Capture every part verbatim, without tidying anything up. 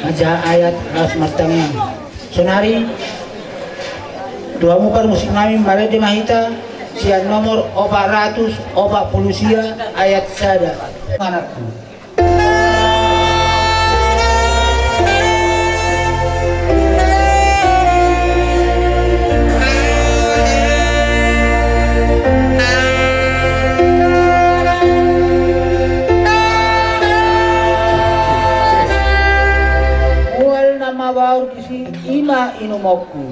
Manjaha ayat laos martangiang. Sonari tu hamu parmusik nami marende ma hita sian nomor opat ratus opat pulu sia ayat sada. Anakku. Mual na mabaur disi, i ma inumonku.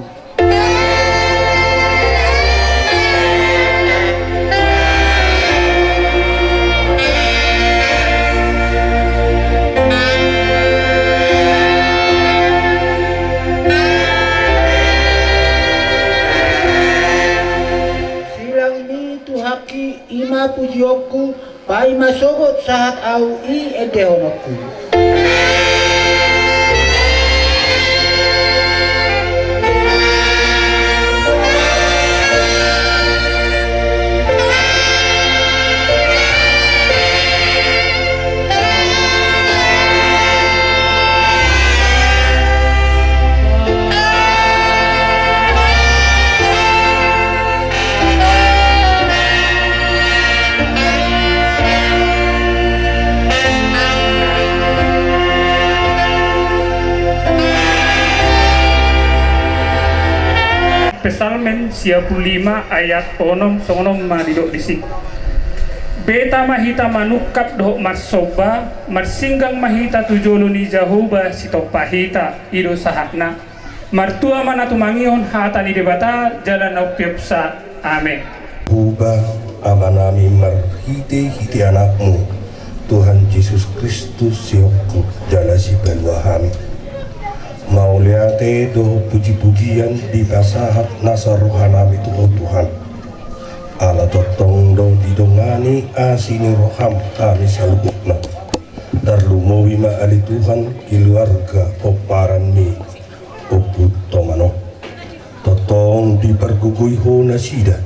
Silang ni Tuhanki, i ma pujionku, paima sogot sahat ahu i endehononku. Psalmen sia pulu lima ayat onom, songon on ma didok disi. Beta ma hita manungkap dohot marsomba, marsinggang ma hita tu jolo ni Jahowa sitompa hita, i do sahatna. Martua ma na tumangihon hata ni Debata jala na umpeopsa. Amen. Huba, Amanami, marhitehite Anakmu, Tuhan Jesus Kristus, sihongkop jala sipalua hami. Mauliate dohot pujipujian dipasahat nasa rohanami tu Ho Tuhan. Ala tongtong do didongani asi ni roham hami saluhutna. Tarlumobi ma ale Tuhan keluarga pomparan ni Ompu Tomanok. Tongtong dipargogoi Ho nasida.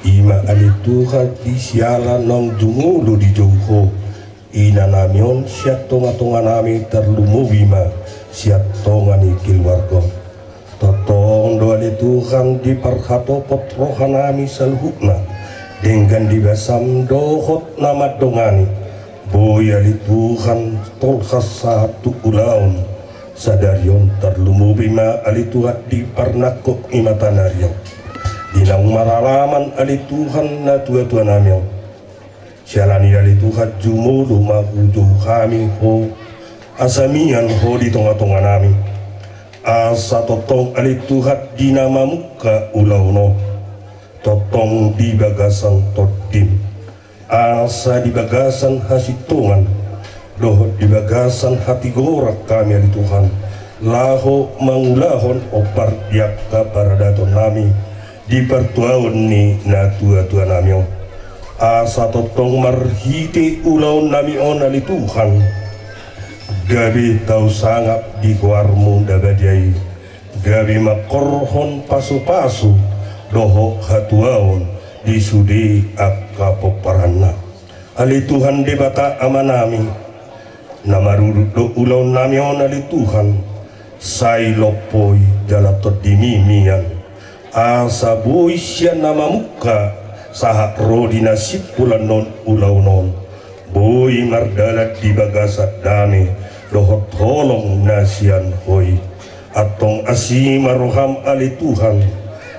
I ma ale Tuhan di siala naung jumolo dijou Ho inanami on sian tongatonganami, tarlumobi ma sian tonga ni keluarga on. Tongtong do ale Tuhan diparhatopot rohanami saluhutna, denggan di basam dohot na mandongani. Boi ale Tuhan tolhas sahat tu ulaon sadari on, tarlumobi ma ale Tuhan di parnangkok ni matanari on. Di naung maralaman ale Tuhan natuatuanami on. Siala ni i ale Tuhan jumolo ma hujou hami Ho, asa mian Ho di tongatonganami. Asa tongtong ale Tuhan di na mamungka ulaon on, tongtong di bagasan tondim. Asa di bagasan hasintongan dohot di bagasan hatigoran hami ale Tuhan, laho mangulahon hombar di angka paradatonnami di partuaon ni natuatuanami on. Asa tongtong marhite ulaonnami on ale Tuhan, gabe tau sangap di goarmu na badia i, gabe mangkorhon pasupasu dohot hatuaon di sude angka pomparanna. Ale Tuhan Debata Amanami, na marudut do ulaonnami on ale Tuhan, sai lompoi jala tondimi mian, asa boi sian na mamungka sahat ro di na simpulanhon ulaon on, boi mardalan di bagasan dame dohot holong na sian Ho i. Antong asi ma roham ale Tuhan,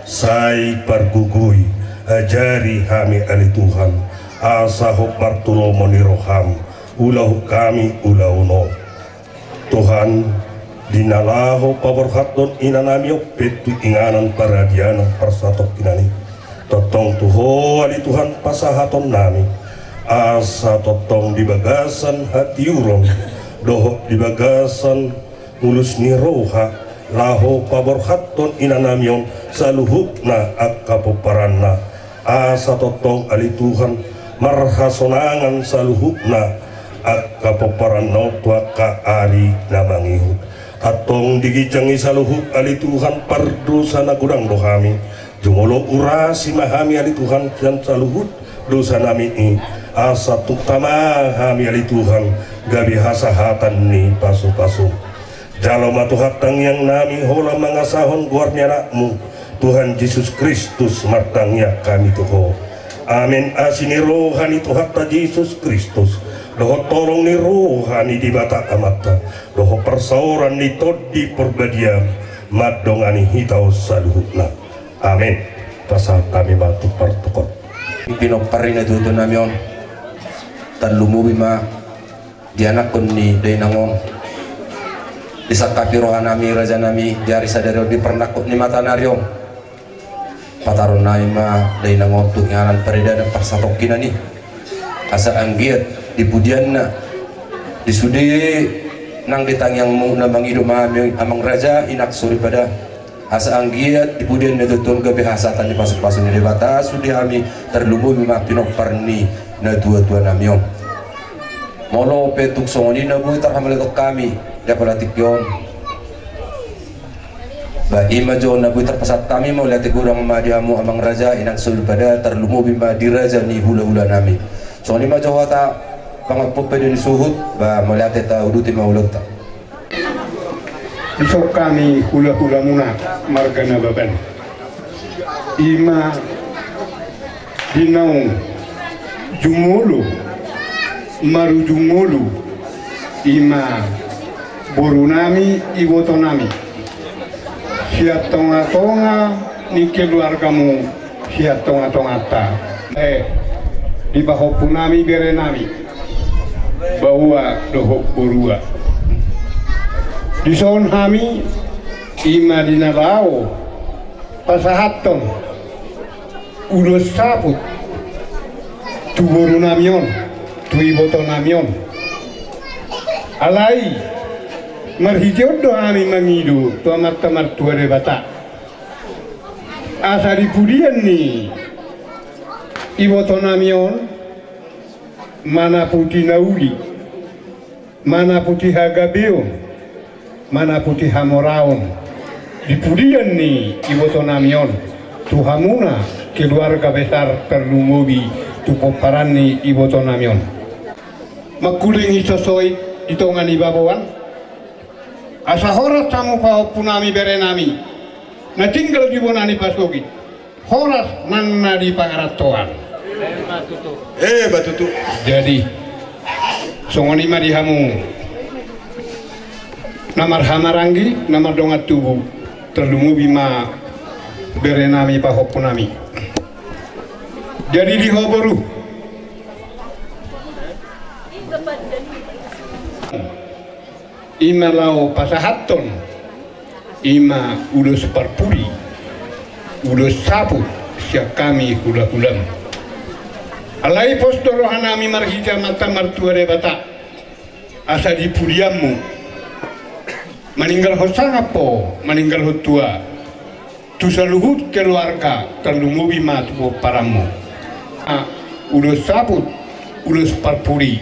sai pargogoi, ajari hami ale Tuhan, asa hombar tu lomo ni roham ulahon hami ulaon on. Tuhan, di na laho paborhathon inanami on pe tu inganan paradianan parsatongkinan i, tongtong tu Ho ale Tuhan pasahatonnami, asa tongtong di bagasan hatiuron dohot di bagasan mulus ni roha, laho paborhathon inanami on saluhutna angka pomparanna, asa tongtong ale Tuhan marhasonangan saluhutna angka pomparanna on tu angka ari na mangihut. Antong di ginjang i saluhut ale Tuhan pardosa na godang do hami, jumolo urasi ma hami ale Tuhan sian saluhut dosanami i, asa tung tama hami ale Tuhan gabe hasahatan ni pasupasu. Jalo ma Tuhan tangiang nami, holan mangasahon goar ni Anakmu, Tuhan Jesus Kristus, martangiang hami tu Ho. Amen. Asi ni roha ni Tuhanta Jesus Kristus, dohot holong ni roha ni Debata Amanta, dohot parsaoran ni Tondi Porbadia, mandongani hita on saluhutna. Amen. Pasahat hami ma tu partokaran. Pinompar ni natua-tua nami on, tarlumobi ma di anakkon ni dainang on. Disangkapi roha nami, raja nami, di ari sadari on, di parnangkok ni mata ni ari on, pataron nami ma dainang on tu inganan paridanan parsatongkinan i, asa anggiat di pudianna, di sude nang di tangiangmuna mangido ma hami, amang raja, inang soripada, asa anggiat di pudianna tutu on gabe hasahatan ni pasu-pasu ni Debata sude hami, tarlumobi ma pinompar ni natua-tua nami on. Molo pe tung songon i na boi tarhamaliathon hami di apala tingki on, ba i ma jo na boi tarpasahat hami. Mauliate godang ma di hamu, amang raja, inang soripada, tarlumobi ma di raja ni hula-hula nami. Songon i ma jo hata pangampuon pede ni suhut, ba mauliate, tauduti ma ulaonta. Dison hami hula-hulamuna marga Nababan, i ma di naung jumolo marujung ngolu, i ma boru nami, iboto nami, sian tonga-tonga ni keluargamu, sian tonga-tonganta. Eh, di pahompu nami, bere nami, baoa dohot borua. Dison hami, i ma di na laho pasahathon ulos saput tu boru nami on, tu iboto nami on. Alai marhite on do hami mangido tu Amanta Martua Debata, asa di pudian ni iboto nami on manaputi na uli, manaputi hagabeon, manaputi hamoraon di pudian ni iboto nami on, tu hamuna keluarga besar, tarlumobi tu pomparan ni iboto nami on. Mangkulingi sosoit di tonga ni baboan, asa horas hamu pahompu nami, bere nami, na tinggal di bona ni pasogit, horas nang na di pangarantoan. Eh, ba tutu. Jadi songon i ma di hamu na marhahamaranggi, na mardongan tubu, tarlumobi ma bere nami, pahompu nami. Jadi di ho boru, i ma laho pasahathon, i ma ulos parpudi, ulos saput sian hami hula-hulam. Alai pos do roha nami marhite Amanta Martua Debata, asa di pudianmu, maninggalhon sangap ho, maninggalhon tua, tu saluhut keluarga, tarlumobi ma tu pomparanmu. Ah, ulos saput, ulos parpudi.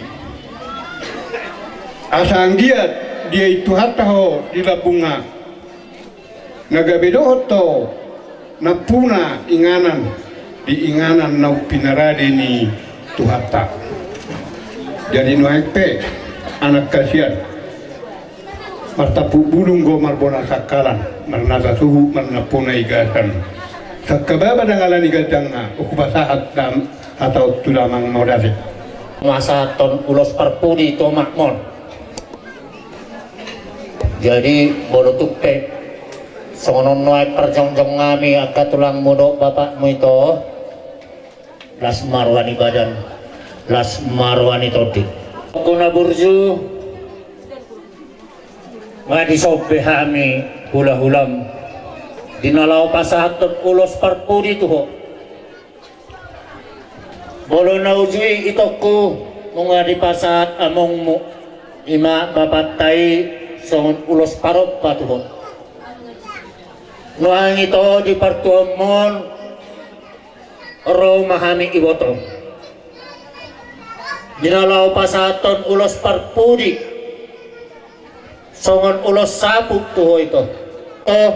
Asa anggiat diain Tuhanta ho di lambungna, na gabe dohot ho nampuna inganan di inganan naung pinarade ni Tuhanta. Jadi nuaeng pe, anak hasian, martampuk bulung do marbona sangkalan, marnasa suhut marnampuna igasan. Sangkababa dang ala ni gandangna, hupasahat dam-, hata on tu damang Maudasi. Pasahathon ulos parpudi tu omakmon. Jadi molo tung pe songon on nuaeng parjongjong nami angka tulangmu dohot bapakmu ito, las ma roha ni badan, las ma roha ni tondi. Angka na burju, nga dison be hami hula-hulam di na laho pasahathon ulos parpudi tu ho. Molo na uju i itongku, nunga dipasahat amongmu, i ma bapanta i, songon ulos parompa tu ho. Nuaeng ito di partuaonmon, ro ma hami ibotom di na laho pasahathon ulos parpudi songon ulos saput tu ho ito. Oh,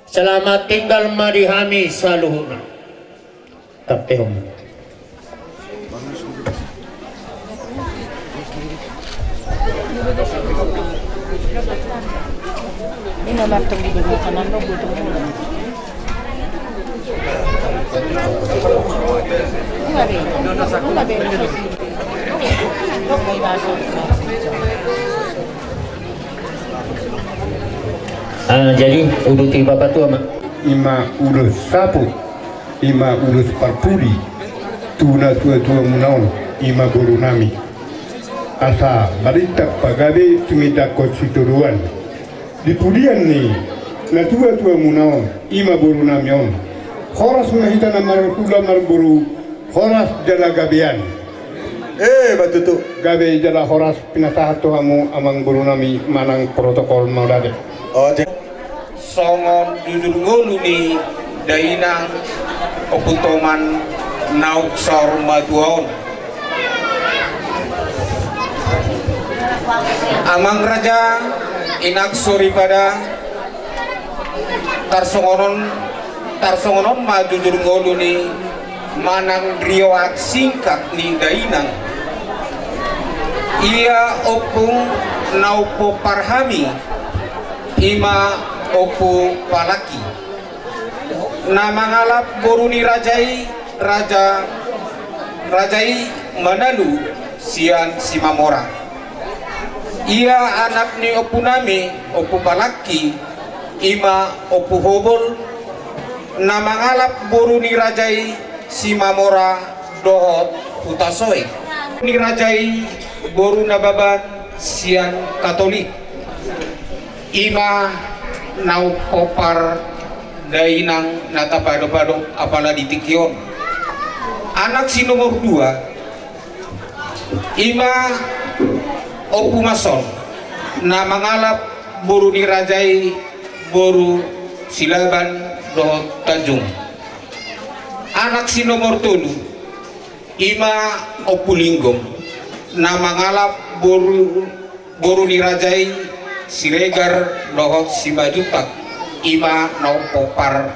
selamat tinggal ma di hami saluhutna. Tampehon. Ah, jadi uduti bapak tua ma. Ima ulos sapu, ima ulos parpudi tu natuatua muna on, ima boru nami. Asa marintap pagabe tumindangkon sitoruan. Di pudian ni natuatua muna on, ima boru nami on. Horas ma hita na marhula marboru, horas jala gabean. Eh, batutu. Gabe jala horas pinasahat tu hamu amang boru nami manang protokol mauliate. Oh, di- Songon jujur ngolu ni dainang Ompu Toman naung saur matua on. Amang raja, inang soripada, tarsongon on, tarsongon on ma jujur ngolu ni manang riwayat singkat ni dainang. Ia ompung na umpompar hami, ima Ompu Palaki. Na mangalap boru ni raja i, raja, raja i Manalu sian Simamora. Ia anak ni ompu nami, Ompu Palaki, ima Ompu Hobol, na mangalap boru ni raja i Simamora dohot Hutasoe. Ni raja i boru Nababan sian Katolik. Ima na umpompar dainang na tapadopado apala di tingki on. Anak si nomor dua, ima Ompu Mason, na mangalap boru ni raja i boru Silaban dohot Tanjung. Anak si nomor tolu, ima Ompu Linggom, na mangalap boru, boru ni raja i Siregar dohot Simanjuntak, ima na umpompar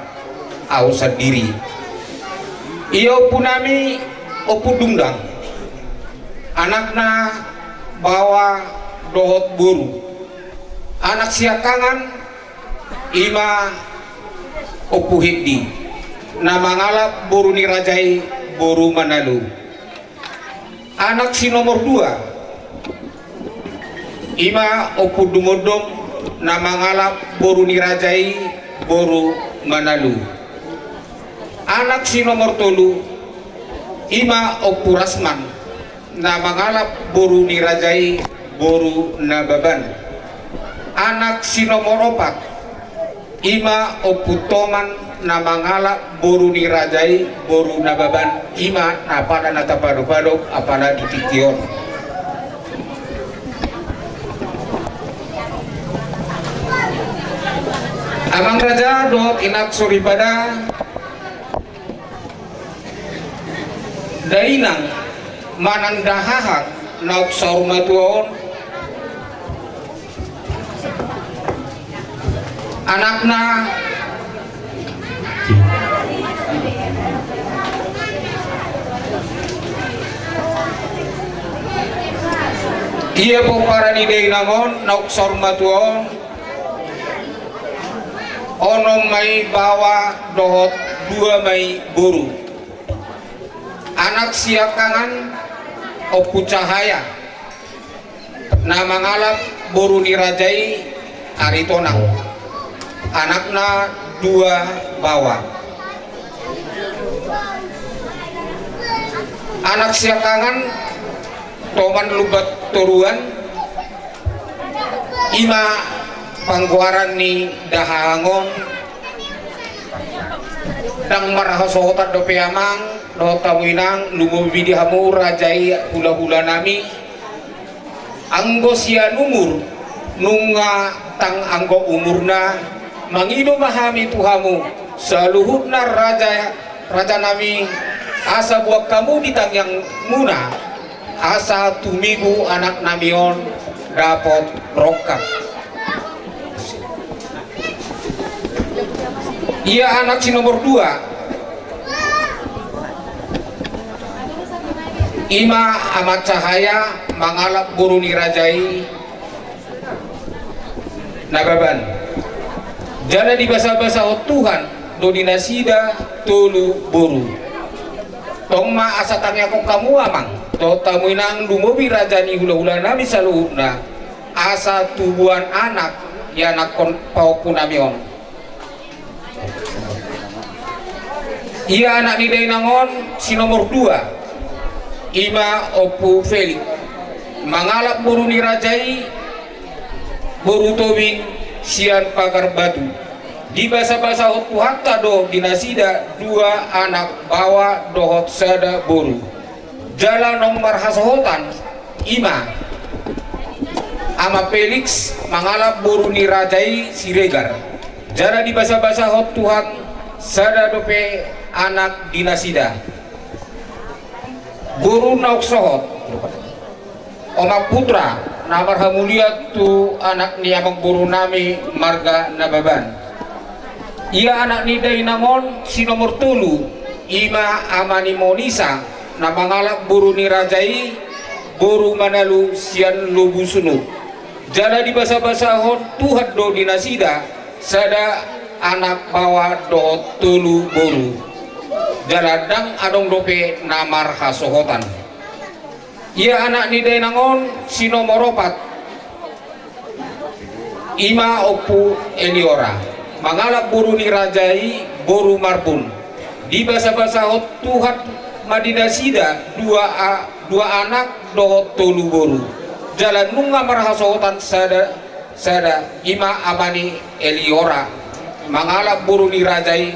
au sandiri. Ia ompu nami Ompu Dungdang, anakna baoa dohot boru. Anak siangkangan, ima Ompu Hedi, na mangalap boru ni raja i boru Manalu. Anak si nomor dua, ima Ompu Dumondong, na mangalap boru ni raja i boru Manalu. Anak si nomor tolu, ima Ompu Rasman, na mangalap boru ni raja i boru Nababan. Anak si nomor opat, ima Ompu Toman, na mangalap boru ni raja i boru Nababan, ima apala na tapadopado apala di tingki on. Amang raja dohot inang soripada, dainang manang dahahang naung saur matua on, anakna, ia pomparan ni dainang on naung saur matua on, onom ma i baoa dohot dua ma i boru. Anak siangkangan Ompu Cahaya, na mangalap boru ni raja i Aritonang. Anakna dua baoa. Anak siangkangan Toman Lumban Toruan, ima panggoaran ni dahahang on. Ndang marhasohotan dope amang dohot hamu inang, lumobi di hamu raja i hulahula nami. Anggo sian umur, nunga tang anggo umurna, mangido ma hami tu hamu saluhutna raja, raja nami, asa boan hamu di tangiangmuna, asa tumibu anak nami on dapot rongkap. Ia anak si nomor dua, ima Ama Cahaya mangalap boru ni raja i Nababan. Jala dibasabasahon Tuhan do di nasida tolu boru. Tong ma asa tangiangkon hamu amang dohot hamu inang, lumobi raja ni hulahulanami saluhutna, asa tubuan anak ianakhon pahompunami on. Ia anak ni dainang on si nomor dua, i ma Ompu Felix, mangalap boru ni raja i, boru Tobing sian Pagar Batu. Dibasabasahon Tuhanta do di nasida dua anak baoa dohot sada boru. Jala naung marhasohotan i ma Ama Felix mangalap boru ni raja i Siregar. Jala dibasabasahon Tuhan sada dope anak di nasida. Boru naung sohot, Omak Putra, na marhamulian tu anak ni amangborunami marga Nababan. Ia anak ni dainang on si nomor tolu, i ma Ama ni Monisa, na mangalap boru ni raja i, boru Manalu sian Lobu Sunut. Jala dibasabasahon Tuhan do di nasida sada anak baoa dohot tolu boru. Jala ndang adong dope na marhasohotan. Ia anak ni dainang on si nomor opat, i ma Ompu Eliora, mangalap boru ni raja i, boru Marbun. Dibasabasahon Tuhan ma di nasida dua a-, dua anak dohot tolu boru. Jala nunga marhasohotan sada, sada, i ma Ama ni Eliora, mangalap boru ni raja i,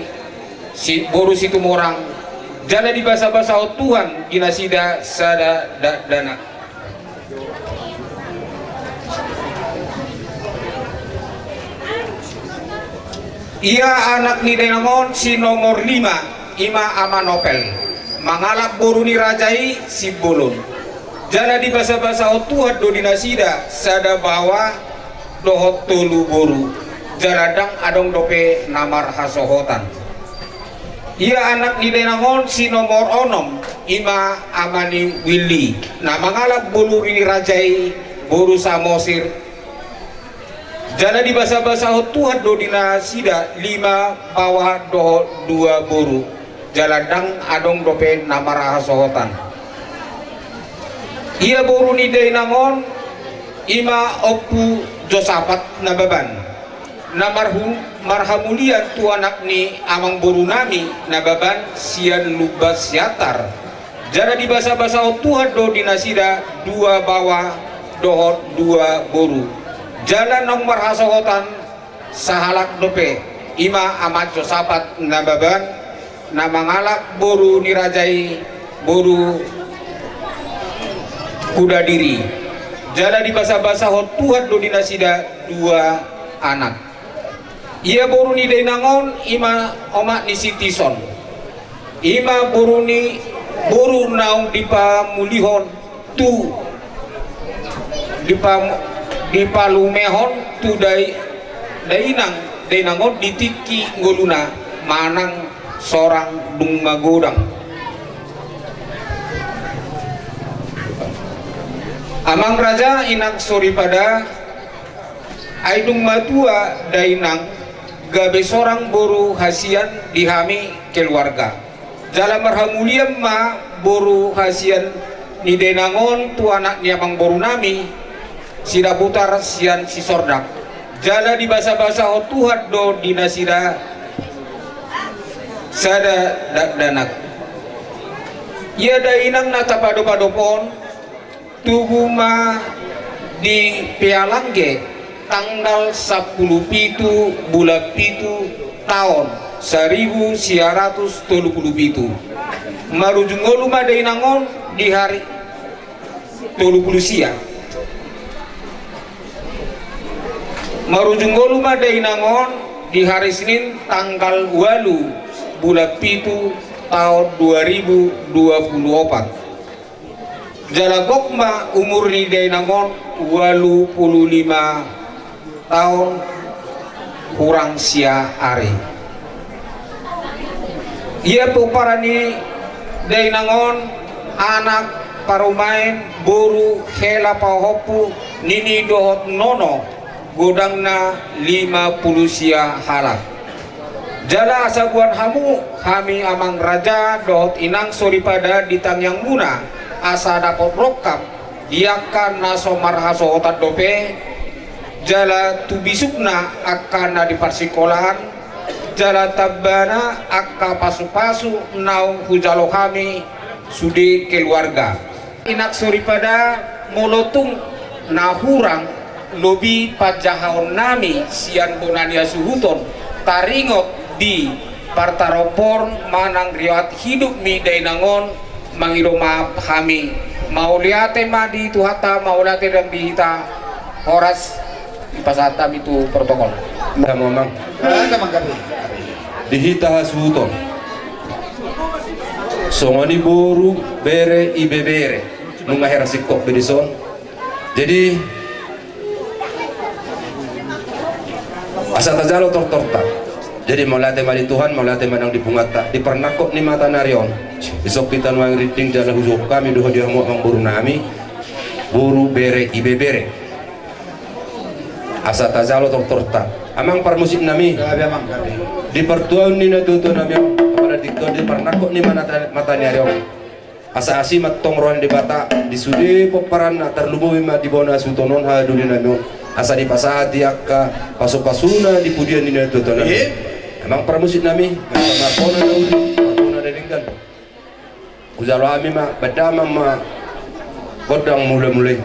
si, boru Situmorang. Jala dibasabasahon Tuhan di nasida sada dakdanak. Ia anak ni dainang on si nomor lima, i ma Ama Nopel, mangalap boru ni raja i Simbolon. Jala dibasabasahon Tuhan do di nasida sada baoa dohot tolu boru. Jala ndang adong dope na marhasohotan. Ia anak ni dainang on si nomor onom, i ma Ama ni Willy, na mangalap boru ni raja i, boru Samosir. Jala dibasabasahon Tuhan do di nasida lima baoa dohot dua boru. Jala ndang adong dope na marhasohotan. Ia boru ni dainang on, i ma Ompu Josapat Nababan, na marhu-, marhamulian tu anak ni amangborunami Nababan sian Lumban Siantar. Jala dibasabasahon Tuhan do di nasida dua baoa dohot dua boru. Jala naung marhasohotan sahalak dope, i ma Ama Josapat Nababan, na mangalap boru ni raja i, boru Kudadiri. Jala dibasabasahon Tuhan do di nasida dua anak. Ia boru ni dainang on, i ma omak ni si Tison. I ma boru ni, boru naung dipamulihon tu, dipa-, dipalumehon tu dai-, dainang, dainang on di tingki ngoluna manang sorang dung magodang. Amang raja, inang soripada, ai dung matua dainang, gabe sorang boru hasian di hami keluarga. Jala marhamulian ma boru hasian ni dainang on tu anak ni amangborunami, si Daputar sian Sisordak. Jala dibasabasahon Tuhan do di nasida sada dakdanak. Ia dainang na tapadopadop on, tubu ma di Pealangge tanggal sampulu pitu bulan pitu taon saribu sia ratus tolu pulu pitu. Marujung ngolu ma dainang on di hari, tolu pulu sia. Marujung ngolu ma dainang on di hari Senin tanggal ualu bulan pitu taon dua ribu dua pulu opat. Jala gok ma umur ni dainang on ualu pulu lima taon hurang sia ari. Ia pomparan ni dainang on anak parumaen boru hela pahompu nini dohot nono godangna lima pulu sia halak. Jala asa boan hamu hami amang raja dohot inang soripada di tangiangmuna, asa dapot rongkap di angka na so marhasohotan dope, jala tu bisukna angka na di parsingkolaan, jala tambana angka pasupasu naung hujalo hami sude keluarga. Inang soripada, molo tung na hurang lobi panjahaonnami sian bona ni hasuhuton taringot di partarompon manang riwayat hidupmi dainang on, mangido maaf hami. Mauliate ma di Tuhanta, mauliate dang di hita. Horas, dipasahat hami tu protokol. Amang. Di hita hasuhuton, songon i boru, bere, ibebere, nunga hera singkop be dison. Jadi asa tajalo tortorta. Jadi mauliate ma di Tuhan, mauliate ma nang di punguanta, di parnangkok ni mata ni ari on. Dison hita nuaeng rinding jala hujou hami dohot di hamu amang borunami, boru, bere, ibebere, asa tajalo tortorta. Amang parmusiknami, di partuaon ni natuatuanami on, apala di parnangkok ni mata ni ari on, asa asi ma tong roha ni Debata di sude pomparanna, tarlumobi ma di bona hasuhuton on, hahadolinami on, asa dipasahat di angka pasupasuna di pudian ni natuatuanami. Amang parmusiknami, asa marpona na uli, marpona na denggan. Hujalo hami ma, bahen damang ma gondang mulamula i.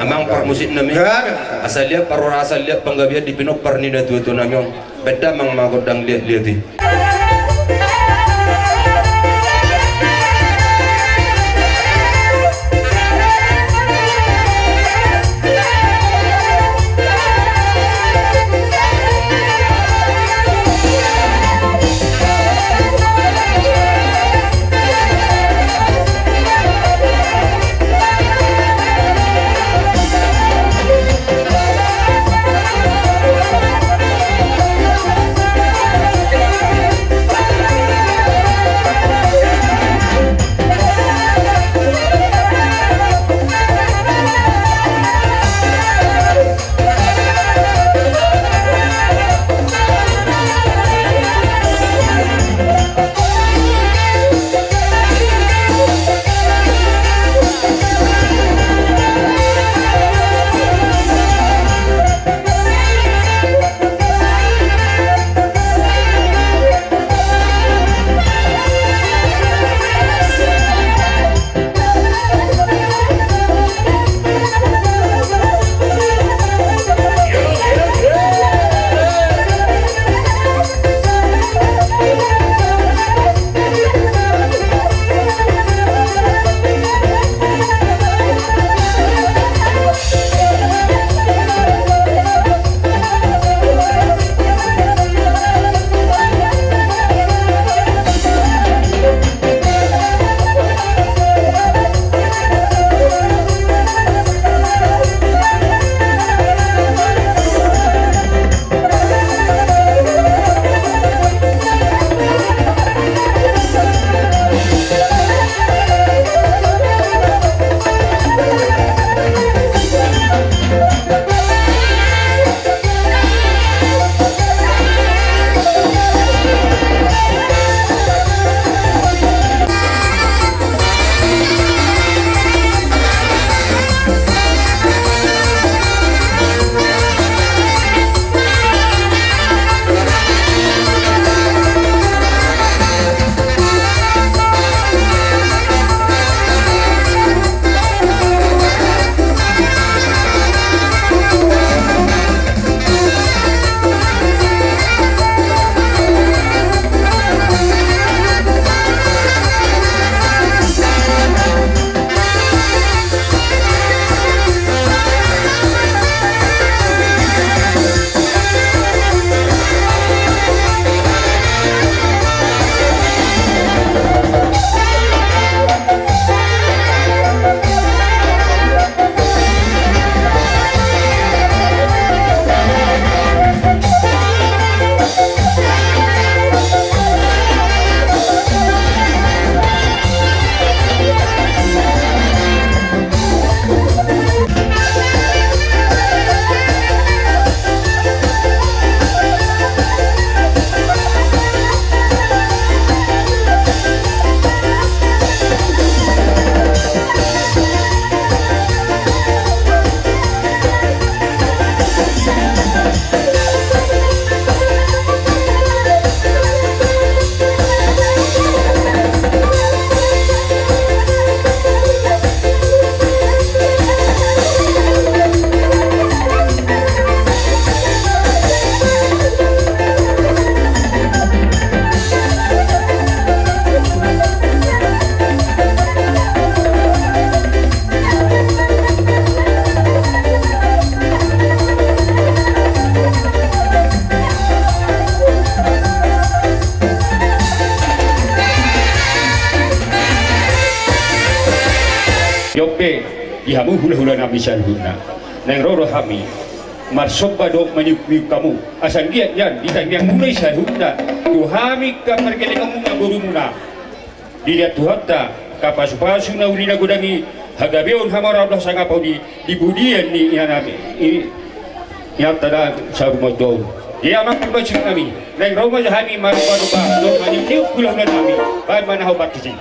Amang parmusiknami, asa liat parhorasan, liat panggabean di pinompar ni natuatuanami on. Bahen damang ma gondang liatliat i. Di hamu hulahula nami saluhutna, naeng ro do hami marsomba dohot maniuk-iuk hamu, asa anggiat nian di tangiang muna i saluhutna tu hami angka pargellengon muna, boru muna, dilehon Tuhanta angka pasu-pasu na uli na godang i, hagabeon, hamoraon dohot hasangapon i di pudian ni inanami i, inanta na saur matua on. Di amang parmasu nami, naeng ro ma jo hami maromba-romba dohot maniuk-iuk hulahula nami. Baen ma na hombar tusi.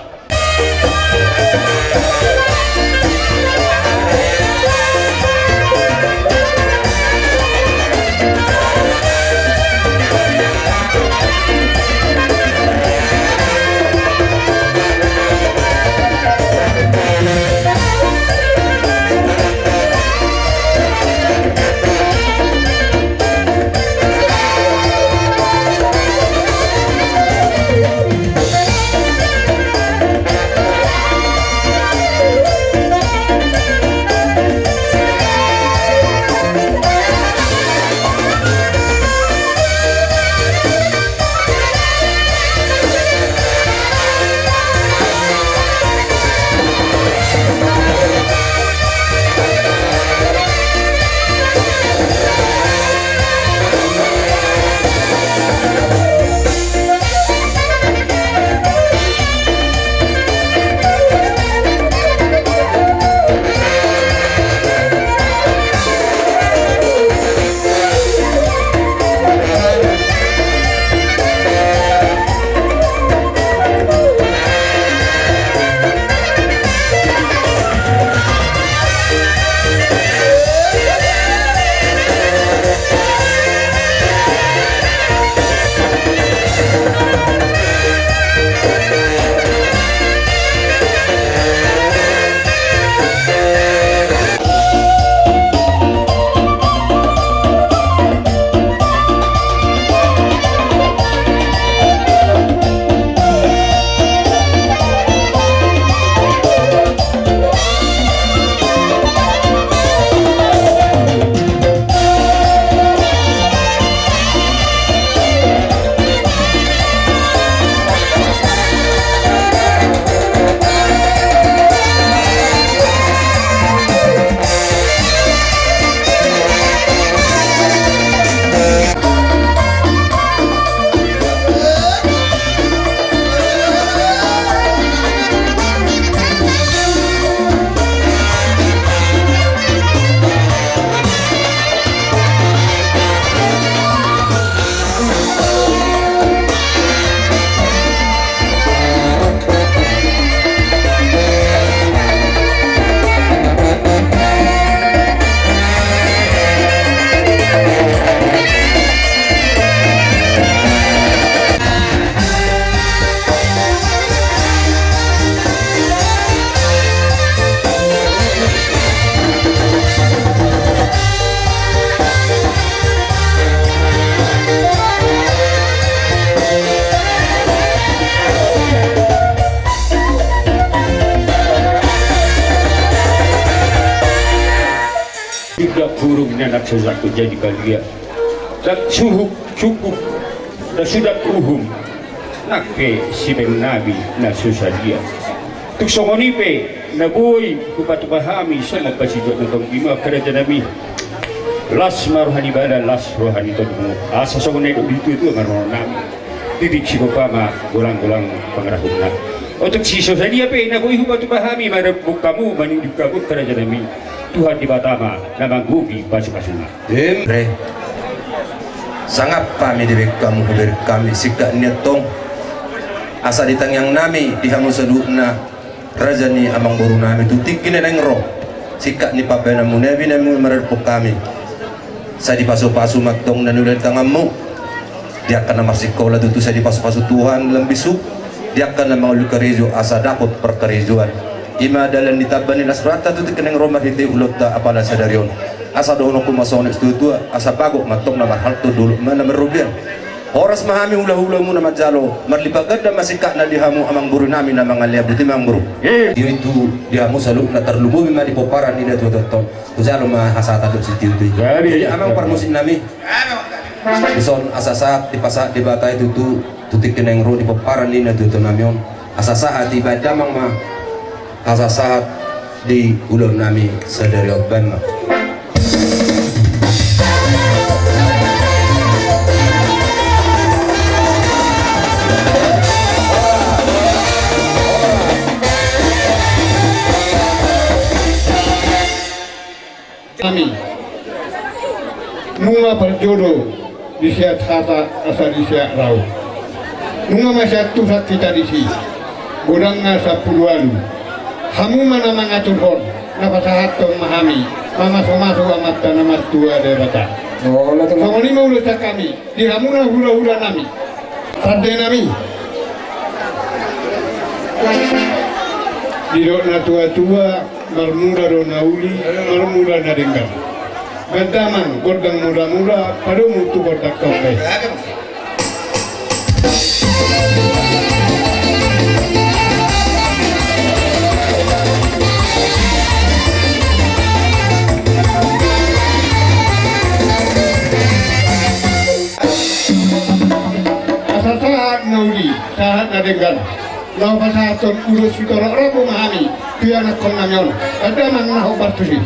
Sudah burung na nang sajakut jadi balia. Dan suhuk cukup na sudah uhum. Nang pe sipeng nami na so sadia. Tung songon i pe na boi hupatupa hami songon pasijot na tong i ma, angka raja nami. Las ma roha ni badan, las roha ni tondi. Asa songon na nidok ni tuatua ma roha nami. Titik sigopa ma golang-golang pangarahutna. Otik si so sadia pe na boi hupatupa hami, marhite hamu, maniuk-iuk hamu, angka raja nami. Tuhan Debata ma na manggohi pasu-pasuna. Emre. Sangap hami dibahen hamu, hubereng hami singkat ni antong. Asa di tangiang nami di hamu saluhutna, raja ni amangboru nami, tu tingki na naeng ro, singkat ni pambahenanmuna i, nami marhite hamu. Sai dipasu-pasu ma antong na niula ni tanganmu. Di angka na marsikola tutu sai dipasu-pasu Tuhan lam bisuk. Di angka na manguli karejo asa dapot parkarejoan. I ma dalan ni tamba ni las rohanta tu tingki na naeng ro marhite ulaonta apala sadari on. Asa dohononku ma songon na nidok ni tuatua, asa bagot ma antong na marhalto, dolok ma na marrobean. Horas ma hami hula-hulamuna manjalo, marlipat ganda ma singkatna di hamu amangboru nami na mangalean. Boti ma amangboru. Iyo, itu di hamu saluhutna, tarlumobi ma di pomparan ni natuatua on. Hujalo ma hasahatan dohot sitiotio i. Jadi amang parmusik nami, dison asa sahat dipasahat Debata i tutu, tu tingki na naeng ro di pomparan ni natuatua nami on. Asa sahat dibahen damang ma, asa sahat Di ulaon nami sadari on, baen ma. Nami. Nunga parjolo di siat hata asa di siat rau. Nunga masiantusan hita disi. Godangna sampulu ualu. Hamu ma na mangaturhon, na pasahathon ma hami, mamasumasu Amanta na martua Debata. Songon i ma ulos sian hami. Di hamu na hulahula nami, pande nami. Didok na tuatua, marmula do na uli, marmula na denggan. Baen damang gondang mulamula, padomu tu gondang tonggi. Asa sahat na uli, sahat na denggan. Laho pasahathon ulos sitorop rambu ma hami tu ianakhon nami on. Baen damang na hombar tusi.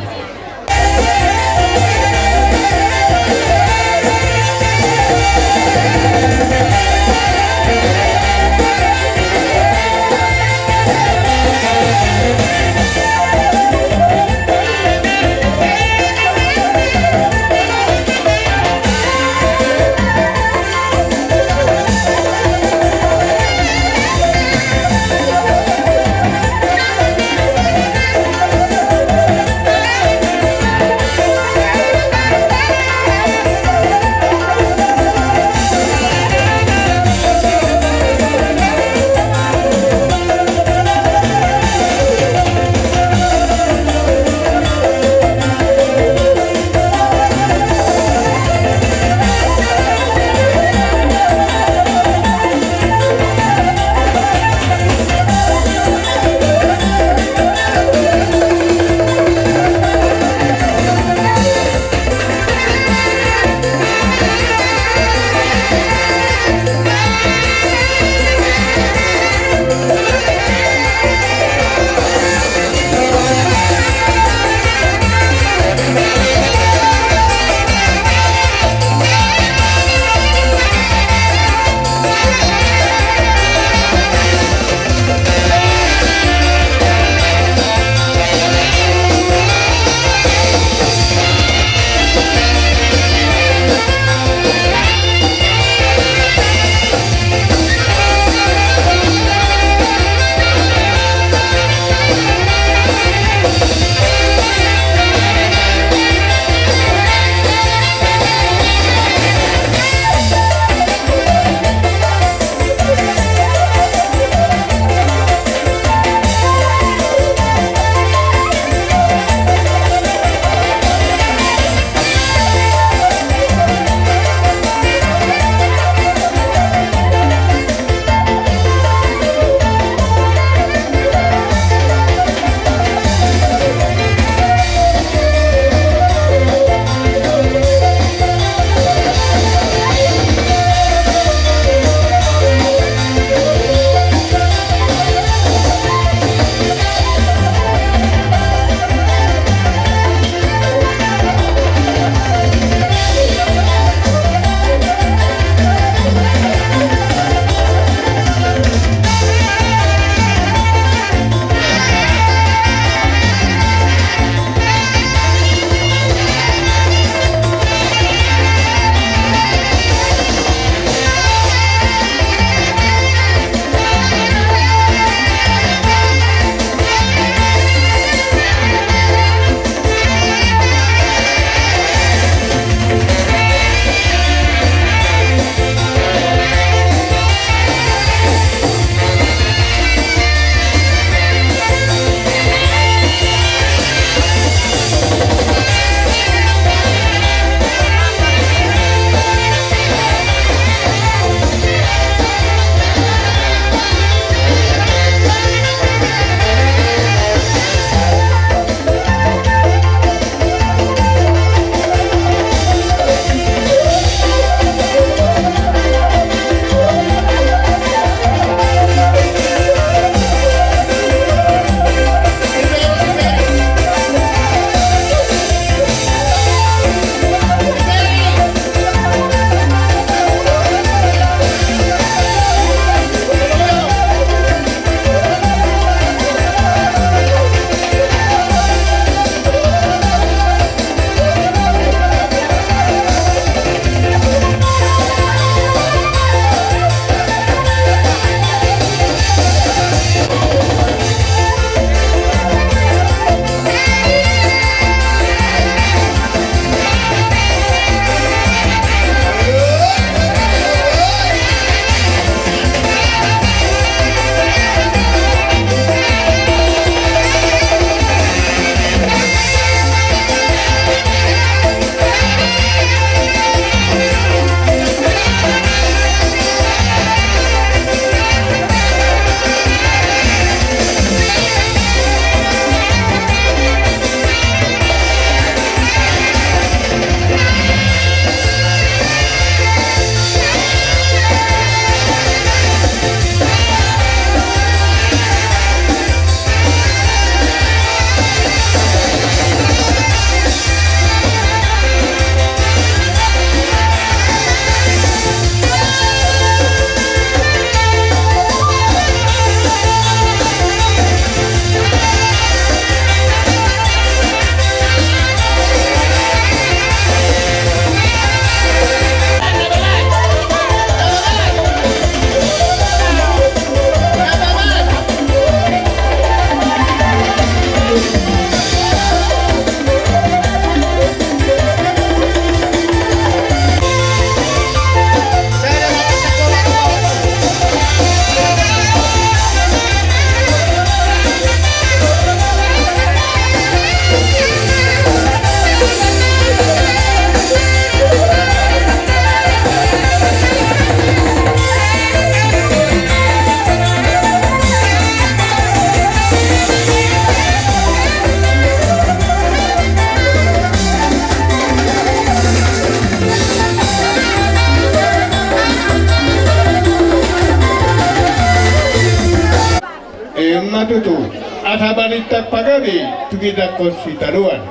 Tutu, asa balintang pagabe tumindangkon sitadoan.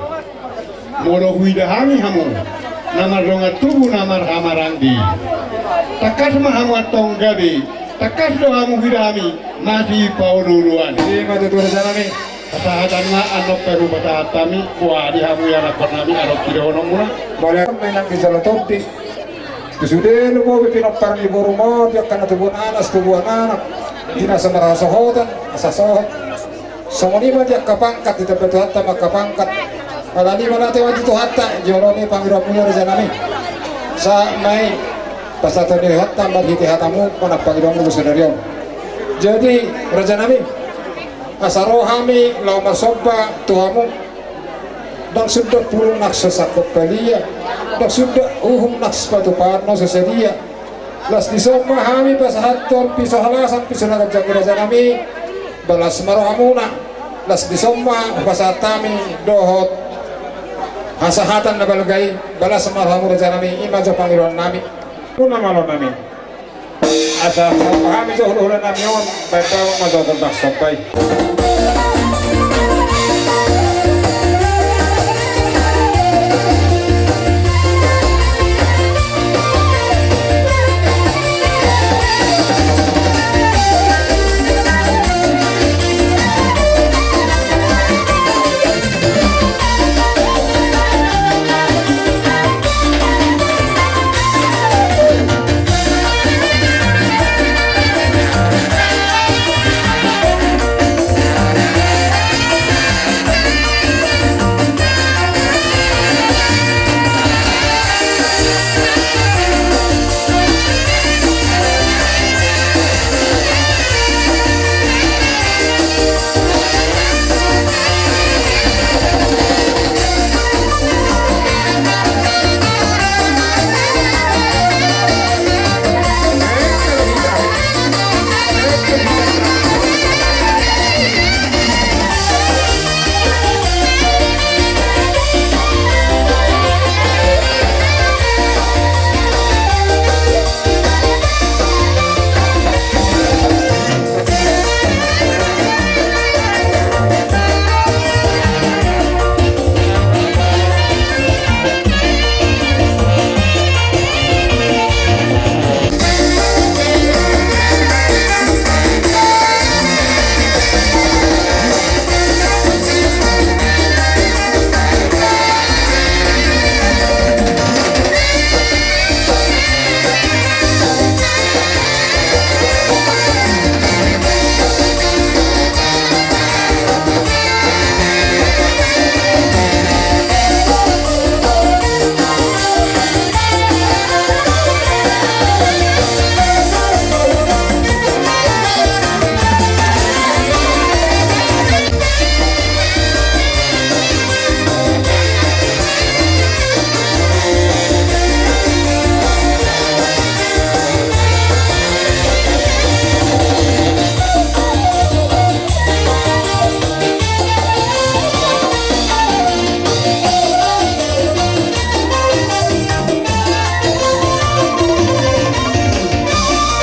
Molo huida hami hamu na mardongan tubu na marhamaranggi, tangkas ma hamu antong gabe, tangkas do hamu huida hami masipaolooloan. Ima tutu rajanami. Pasahatanna annon pe hupasahat hami, boha di hamu ianakhonnami adong sidohononmuna. Mauliate ma inang di jolo tondi. Tu sude lumobi pinompar ni borum on di angka na tubuan anak, tubuan anak, di na so marhasohotan asa sohot. Songon i ma di angka pangkat, ditambai Tuhanta ma angka pangkat. Alani ma na teuan di Tuhanta, jolo ni pangidoanmuna rajanami. Sahat ma i pasahaton ni Tuhanta marhite hatamu manang pangidoanmu sadari on. Jadi rajanami, asa ro hami laho marsomba tu hamu. Ndang suda pulung na so sangkop palia, ndang suda uhum na so patupaon na so sadia. Las dison ma hami pasahathon piso halasan, piso na ganjang i rajanami. Balas ma rohamuna. Las dison ma pasahat hami dohot hasahatan na balga i. Balas ma rohamu rajanami, i ma jo pangidoannami. Muna ma alonami. Asa pahami jo hulahulanami on, baen damang ma jo gondang somba i.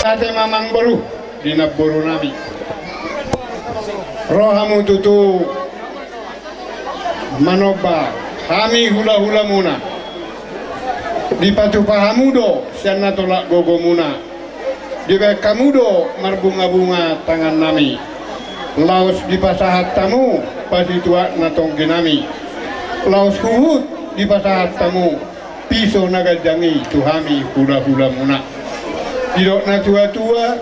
Ate mamang boru di namborunami. Ro hamu tutu manomba hami hulahulamuna. Dipatupa hamu do sian na tolap gogomuna. Dibaen hamu do marbungabunga tangannami. Laos dipasahat hamu pasituak na tongginami. Laos huhut dipasahat hamu piso na ganjang i tu hami hulahulamuna. Didok na tuatua,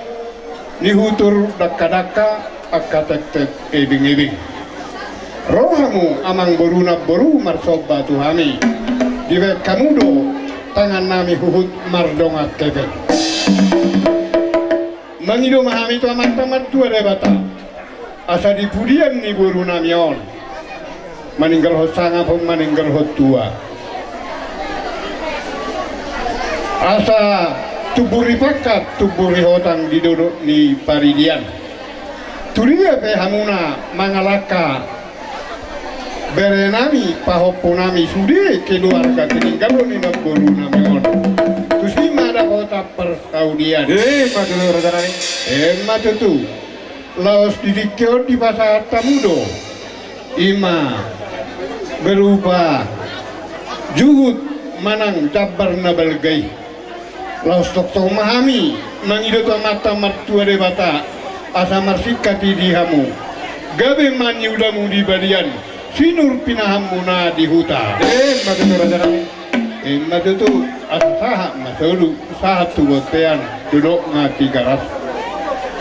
nihutur dangkadangka, angka tektek ebengebeng. Ro hamu amang boru namboru marsomba tu hami. Dibaen hamu do tangannami huhut mardongan hepeng. Mangido ma hami tu Amanta Martua Debata, asa di pudian ni borunami on, maninggalhon sangap, maninggalhon tua, asa tumbur ni pangkat, tumbur ni hotang di dolok ni paridian. Tudia pe hamuna mangalangka berenami, pahompunami, sude keluarga tininggalhon ni namborunami on, tusi ma dapotan parsaulian. Ima tutu rajanami. Ima tutu. Laos di tingki on dipasahat hamu do, i ma berupa juhut manang jambar na balga i. Laos tongtong ma hami mangido tu Amanta Martua Debata asa marsingkat i di hamu. Gabe ma niulamu di balian, sinur pinahanmuna di huta. Emma tutu, raja nami. Emma tutu, asa sahat ma solu, sahat tu bontean, dolok ma Tigaras.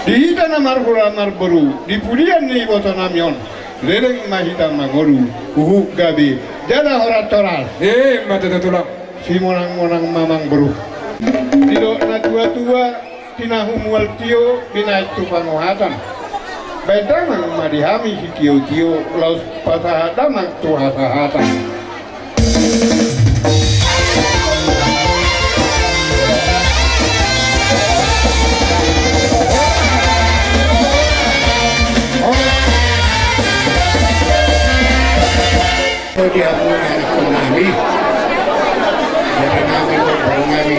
Di hita na marhula marboru, di pudian ni iboto nami on, leleng ma hita mangolu, huhut gabe jala horas-horas. Emma tutu, tulang. Simonang-monang ma, amangboru. Didok natua-tua, tinahu mual tio, binahen tu pangohatan. Baen damang ma di hami sitio-tio, laos pasahat damang tu hasahatan. Di hamu anakkon nami, jala nami do, boru nami,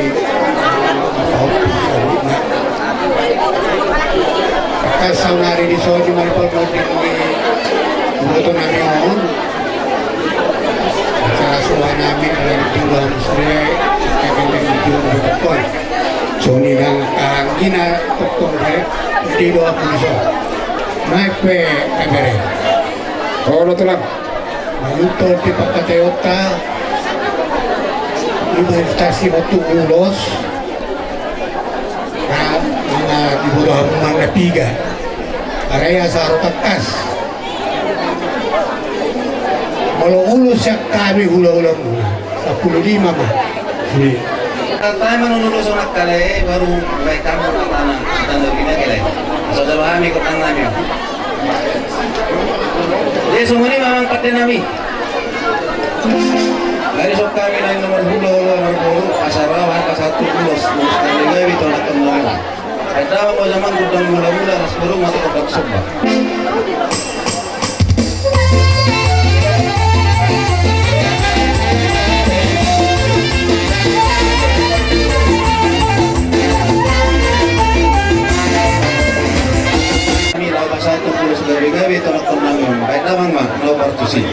apa hopi saluhutna. Angka saonari dison i marpalmoding ni iboto nami on. Acara sola nami ala ni tiga musre, kagende video betul. Soni nang kanggina tongtong be, di doa punison. Naik pe kambere. Olo, tulang. Manutol di pangkataionta, di manifestasi waktu ulos, na, na di bodo hamu manang na piga. Arai asa ro tangkas. Molo ulos sian hami hula-hula muna, sampulu lima ma. Sini. Tantang manunulu sonang kale, baru baik kamu tantang, tantang begini kale. Asal coba kami kotang nami. Jadi songon i ma, amang pande nami. Dari sok kami naeng nomor hula-hula, nomor bolu, asal rawan, asal tu ulos, ulos kami gabe tu anak kami. Ada mau zaman gudang mula-mula, ras burung atau gudang somba. Kami laho pasahat tu ulos gabe-gabe tu anak kami. Baen damang ma, laho partusi.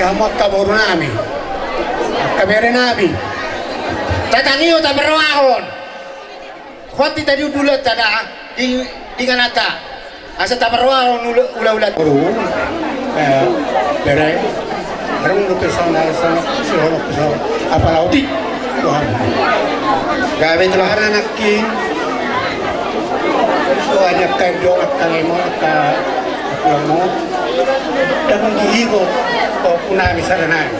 Hamu angka boru nami, angka bere nami, tatangihon, taparrohahon. Hot hita di ulaonta da, di, di ingananta. Asa taparrohahon ula, ulaulanta. Boru, eh, bere, adong dope songon na songon, songon, songon, apala otik. Tuhan. Gabe tu lahan anak king. So, hanya angka indo, angka lemo, angka, angka lemo. Dang dihigot, pahompu nami sada nai.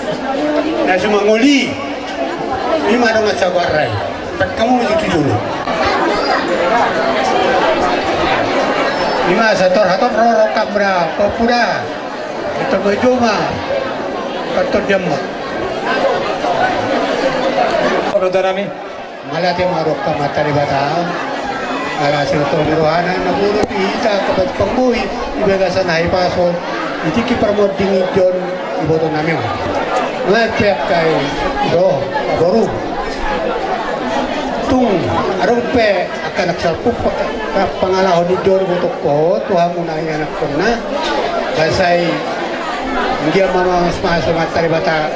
Na so mangoli. Ima dongan sagoran. Pek hamu di situ dulu. Ima sator hatop roro kamra, pahompu da. Ito baju ma. Kantor jam ma. Raja nami. Mauliate ma di Amanta Debata. Ala sihol ni rohana na boru di hita angka panggohi di bagasan hahipason. Di tingki parmonding ijon iboto nami on. Nunga pe angka i do, boru. Tung, adong pe angka anak salpu pa, pa, pangalaho ni ijon iboto ho, tu hamu na ianakhonna. Basa i, anggiat ma mamasmasu Amanta Debata.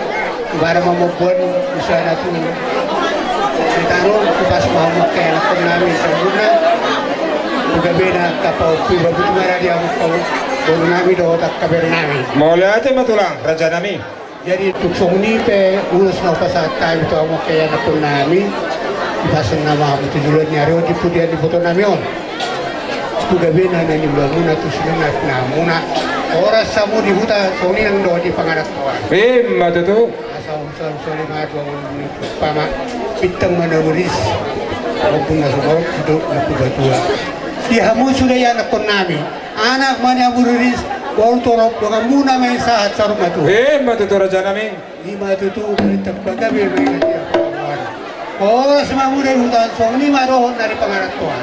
Ibana ma mamboan, bisa na tu. Di tano, tu pas ma hamu angka ianakhon nami, sabuna. Tu gabe na angka pahompu, babu tu mara di hamu angka boru nami, dohot angka bere nami. Mauliate ma tulang, raja nami. Jadi, tung songon i pe, ulos na hupasahat hami tu hamu angka ianakhon nami. Di pas na ma hamu tu joloan ni ari on, di pudian ni iboto nami on. Tu gabe na, na niula muna, tu sinan na, na muna. Horas hamu di huta, songon i nang dohot di pangarantoan. Ima tutu. Asa on selalu sore ma tu hamu ni pama. Bintang ma na meriris. Walaupun na so torop, hidup na purbatua. Di hamu sude ianakhon nami. Anak ma ni hamu riris, boru torop, dongan muna ma i sahat saur matua. Ima tutu raja nami. Ima tutu, berita pagabe ma i na tiap. Horas ma hamu di huta, songon i ma dohot na di pangarantoan.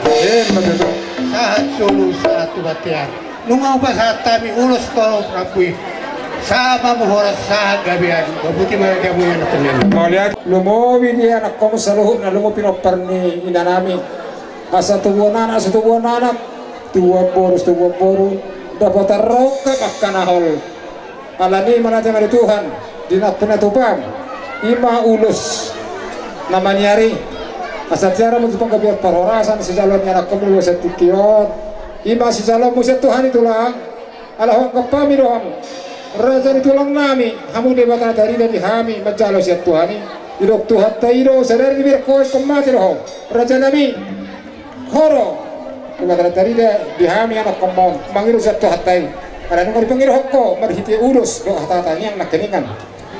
Ima tutu. Sahat solu, sahat tu bontean. Nunga hupasahat hami ulos torop rambu i. Sahat ma hamu horas, sahat gabean. Botima raja mu ianakhon nami. Mauliate. Lumobi di ianakhonmu saluhutna, lumobi pinompar ni inanami. Asa tubuan anak, asa tubuan anak. Tubuan boru, asa tubuan boru. Dapotan rongkap angka na hol. Alani i mauliate ma di Tuhan, di na pinatupam, ima ulos na maniari, asa tiar ma tutu panggabean parhorasan sijaloan ni anakhonmu di bagasan tingki on, ima sijaloonmu sian Tuhan i tulang, ala hongkap hami do hamu, raja ni tulang nami, hamu Debata na tarida di hami manjalo sian Tuhan i, didok Tuhanta i do, sadari dibereng ho ingkon mate do ho, raja nami. Ho do, Debata na tarida di hami anakhonmu on, mangido sian Tuhanta i. Ala nunga dipangidohon ho, marhite ulos, dohot hata tangiang nangkiningan.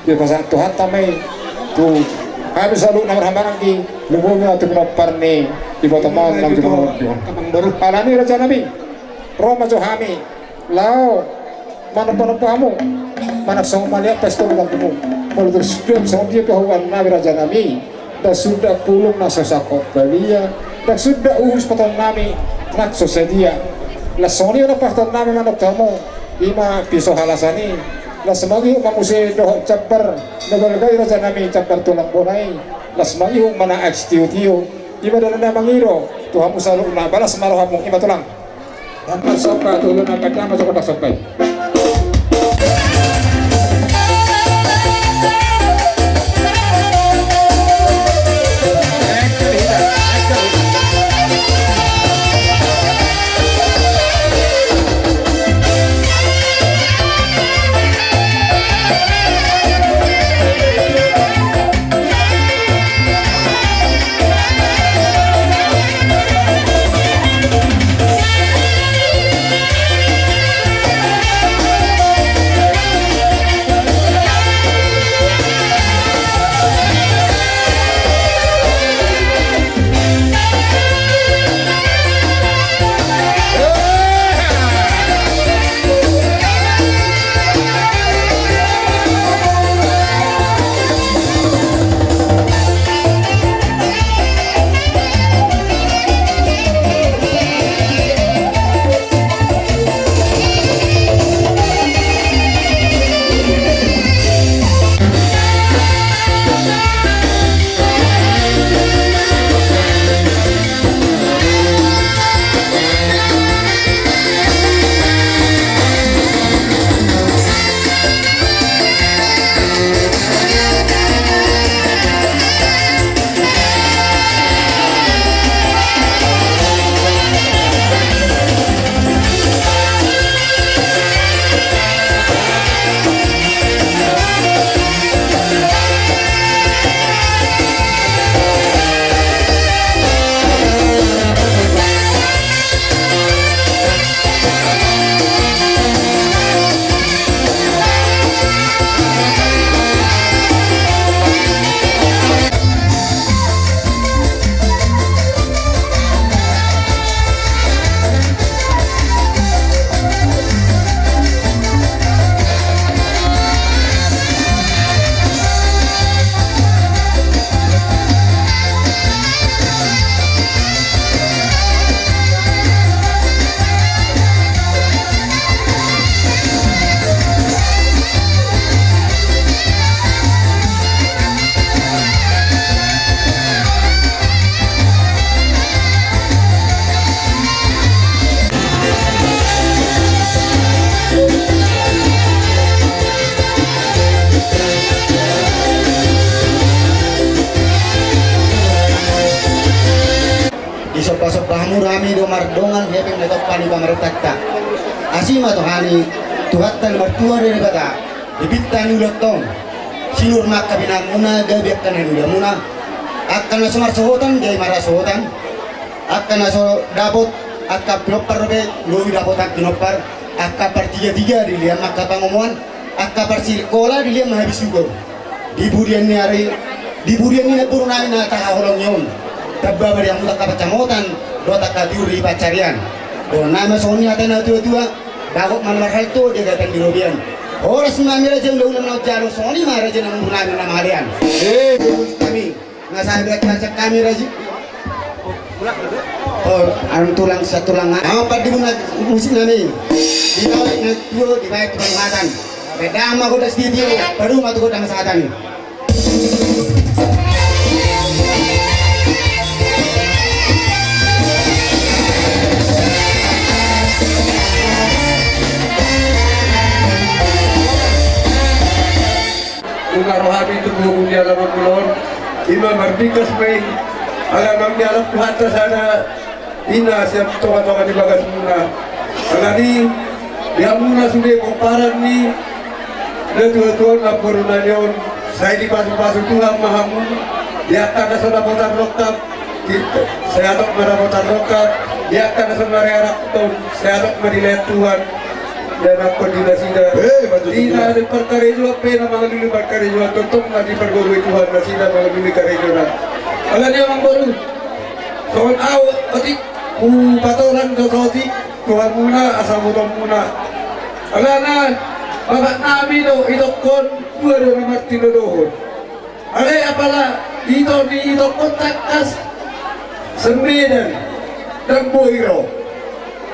Dipasahat Tuhanta ma i, tu hami saluhutna marhahamaranggi, lumobi ma tu pinompar ni ibotom on, nang tu pinompar on. Alani raja nami, ro ma jo hami, laho, manombanomba hamu, manang songon maliat pesta ulang hamu. Molo tung suda songon dia pe hubungan nami raja nami. Ndang suda pulung na so sangkot balia, ndang suda uhum sipasahaton nami na so sadia. Las songon i na pasahaton nami mandok tu hamu, ima piso halasan i. Las mangihut ma muse dohot jambar na balga i raja nami jambar tulang bona i. Las mangihut ma na aek sitiotio. Ima dalan na mangido tu hamu saluhutna, balas ma rohamu, ima tulang. Marsomba tu huluna, pande ma jo hata somba i. Dongan hepeng na tompa ni pamarentanta. Asi ma tu hami Tuhanta na martua Debata, di pinta ni ulaonta on. Sinur ma angka binahenmuna, gabe angka na niulamuna. Angka na so marsohotan, gabe marhasohotan. Angka na so dapot angka pinompar dope, lobi dapotan pinompar. Angka partiga-tiga dilean ma angka pangomoan. Angka parsikola dilean ma habisuhon. Di burian ni ari, di burian ni namboru nami na tahaholongi on, tamba ma di hamu angka pansamotan dohot angka tiur di pansarian. Dohonon nami ma songon i hata ni natua-tua: Bagot ma na marhalto, di agatan di robean. Horas ma hami raja, ulaula ma na manjalo, songon i ma raja namboru nami na mangalean. Eh, bagus nami. Na sahat hami raja. Oh, anu tulang, satulang. Amang pandimuna musik nami. Dibahen na tuo, dibahen tu panghatan. Pedang ma gondang sititi, palu ma tu gondang sahatan. Nunga ro hami tu gogo ni alaman muna on, ima marbingkas ma i, ala naung dialap Tuhanta sada ina sian tonga-tonga ni bagasmuna. Alani, di hamuna sude pomparan ni natua-tua on, namboru nami on, sai dipasu-pasu Tuhan ma hamu, di angka na so dapotan rongkap, sai adong ma dapotan rongkap, di angka na so marianak on, sai adong ma dilehon Tuhan. Dianakhon di nasida. Eh, betul, betul. Di na di parkarejoan pe na mangalului parkarejoan, tongtong ma dipargogoi Tuhan nasida mangalului karejona. Alani, amang boru, songon ahu otik hupatorang do saotik tu hamuna asa botoonmuna. Alana, bapak nami do itokkon, dua do na martinodohon. Alai apala ito ni itokkon tangkas, sembedan, ndang boi ro.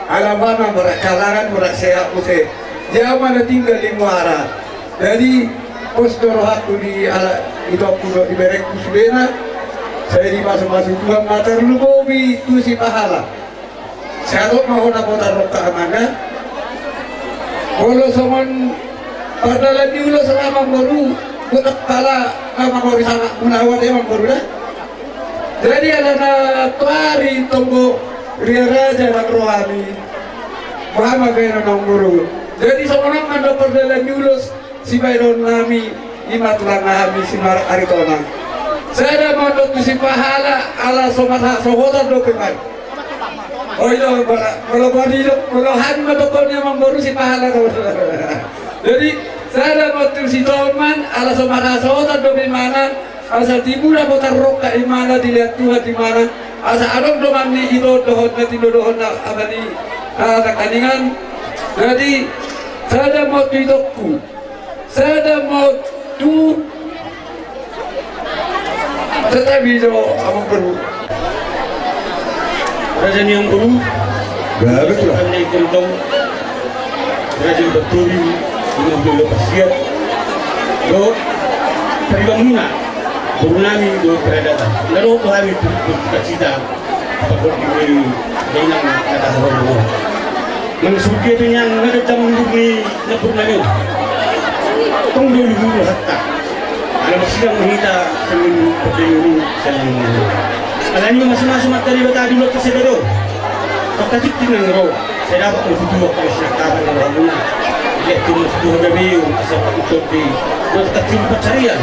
Ala ma na marangkalangan, marangsehat muse. Ia ma na tinggal di muara. Jadi, pos do rohangku di ala itokku dohot di berengku sudena. Sai dipasu-pasu Tuhan ma tarlumobi tu si pahala. Sai adong ma hona bota rongkap amanda. Molo songon pardalan ni ulos, amang boru, buat pala na mangori sangap muna, amang boru da. Jadi alana toari tonggo ria raja nang rohami. Boha ma bahenon, amang boru? Jadi songon on ma do pardalan ni ulos. Sibahenon nami, ima tulang nami si Mar Aritonang. Sada ma do tu si pahala, ala so marhasohotan dope ma i. O, i do, molo bani do, molo hami ma do, amang boru, si pahala do. Jadi sada ma tu si toman, ala so marhasohotan dope imana, asa tibu dapotan rongkap imana, dilehon Tuhan imana, asa adong dongan ni ito dohot na tinodohon na ama ni, ah, nangkiningan. Jadi sada ma tu itokku. Sada ma tu. Tetapi jo, amang boru. Raja ni amang boru. Gabe tu lah. Raja ni amang boru. Raja ni Baturi. Ima boru pasiat. Do. Tariba muna. Boru nami do peradatan. Lalu hami tu kacita. Pokok ni dengan kata hormat. Mansuki dengan nada jam ni nabur nami. Tong do luhur hatta. Ala masidang hita sangin perdenguni sangin. Alani masing-masing mata di bata di lokasi bedo. Kata cik tinang ro. Saya dapat bertutur waktu siap kabar dengan ramuna. Dia tu bertutur gabe. Siapa ikut di. Buat kecil pencarian.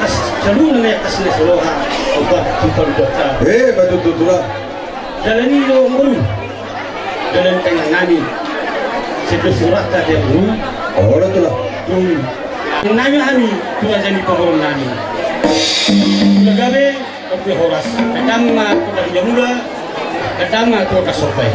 Kas, selalu namanya kas ni soloha, obat, tumpang, obat. Eh, betul, betul, betul lah. Dalan i do, amang boru. Dalan tengah nami. Sedo surat tadi, amang boru. Oh, betul lah. Hmm. Nami hami, tu raja ni pahoron nami. Gabe, oke, horas. Kadang ma, kadang jamula. Kadang ma tu kasopai.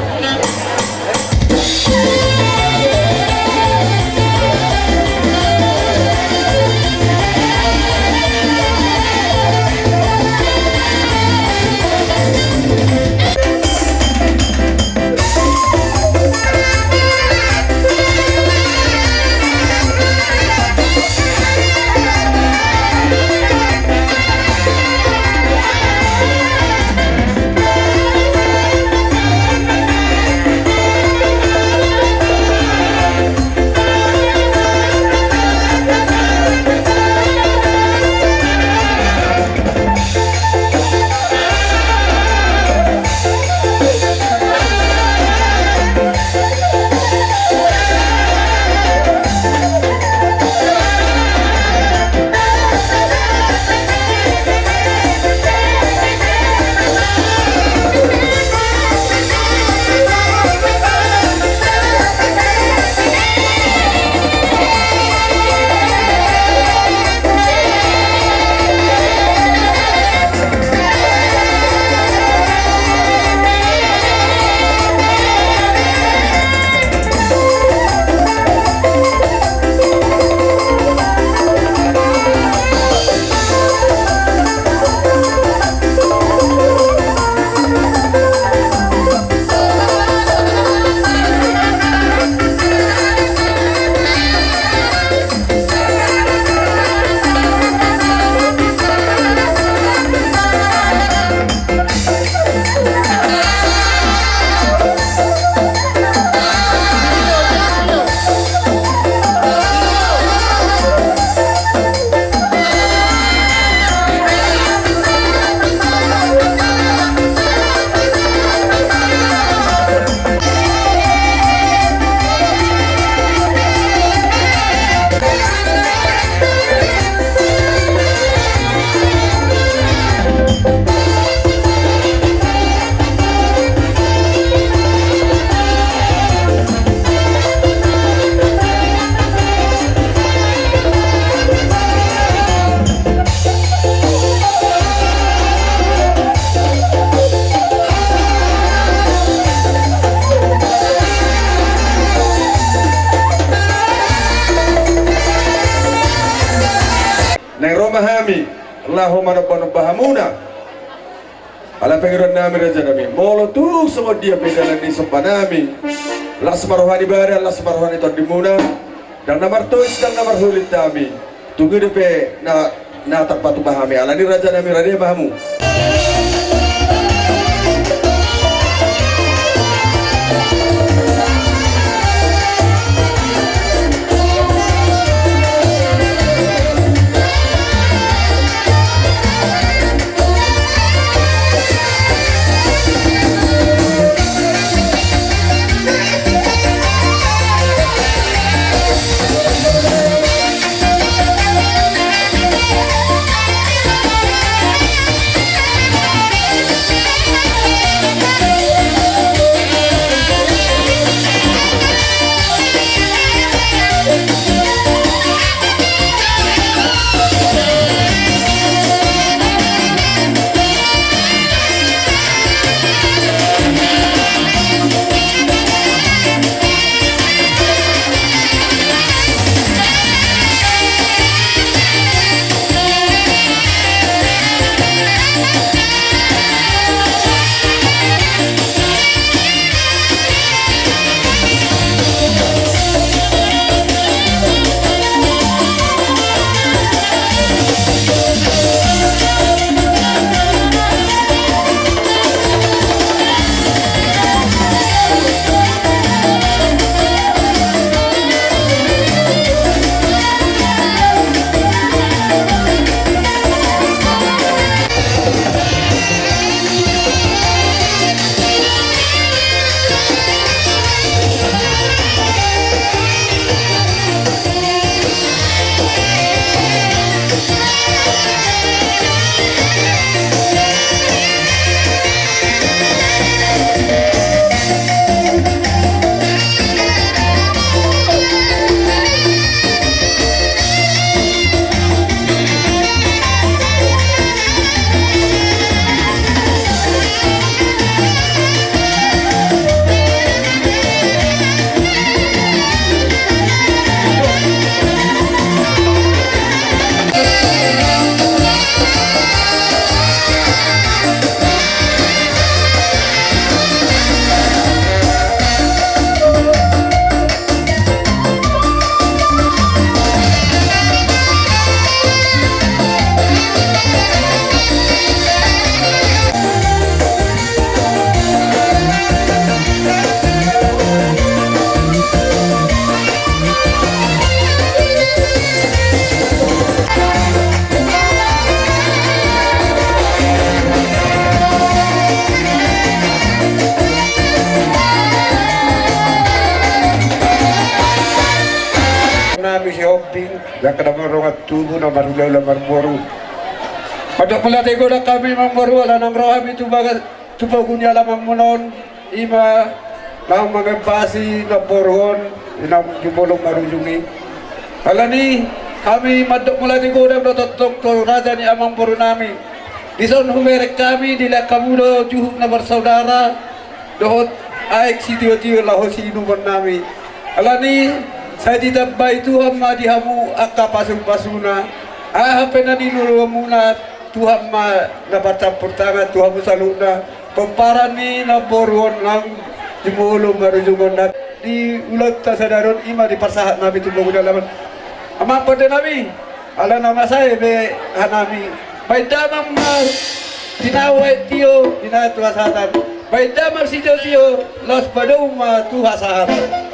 laho manombanomba hamuna. Ala pangidoan nami raja nami, molo tung songon dia pe dalan ni somba nami, las ma roha ni badan, las ma roha ni tondimuna. Ndang na martois, ndang na marhulit hami. Tung i dope na, na tarpatupa hami. Alani raja nami, rade ma hamu. Nami Sihombing, jala na mardongan tubu, na marhulahula marboru. Mandok mauliate godang hami amangboru, ala naung ro hami tu bagas, tu pogu ni alamanmuna on, i ma naung mangembasi namboru on, i naung jumolo marujung i. Alani, hami mandok mauliate godang do tongtong tu raja ni amangboru nami. Dison hubereng hami, dilehon hamu do juhut na marsaudara, dohot aek sitiotio laho siinumon nami. Alani, sai ditambai Tuhan ma di hamu angka pasupasuna. Aha pe na niluluanmuna, Tuhan ma na marcampur tangan tu hamu saluhutna. Pomparan ni namboru on naung jumolo marujung on, na di ulaonta sadari on, i ma diparsahat nami tu pogu ni alaman. Amang pande nami, ala na masa i be hanami. Baen damang ma tinahu aek tio, di na tu hasahatan. Baen damang sitiotio, laos padomu ma tu hasahatan.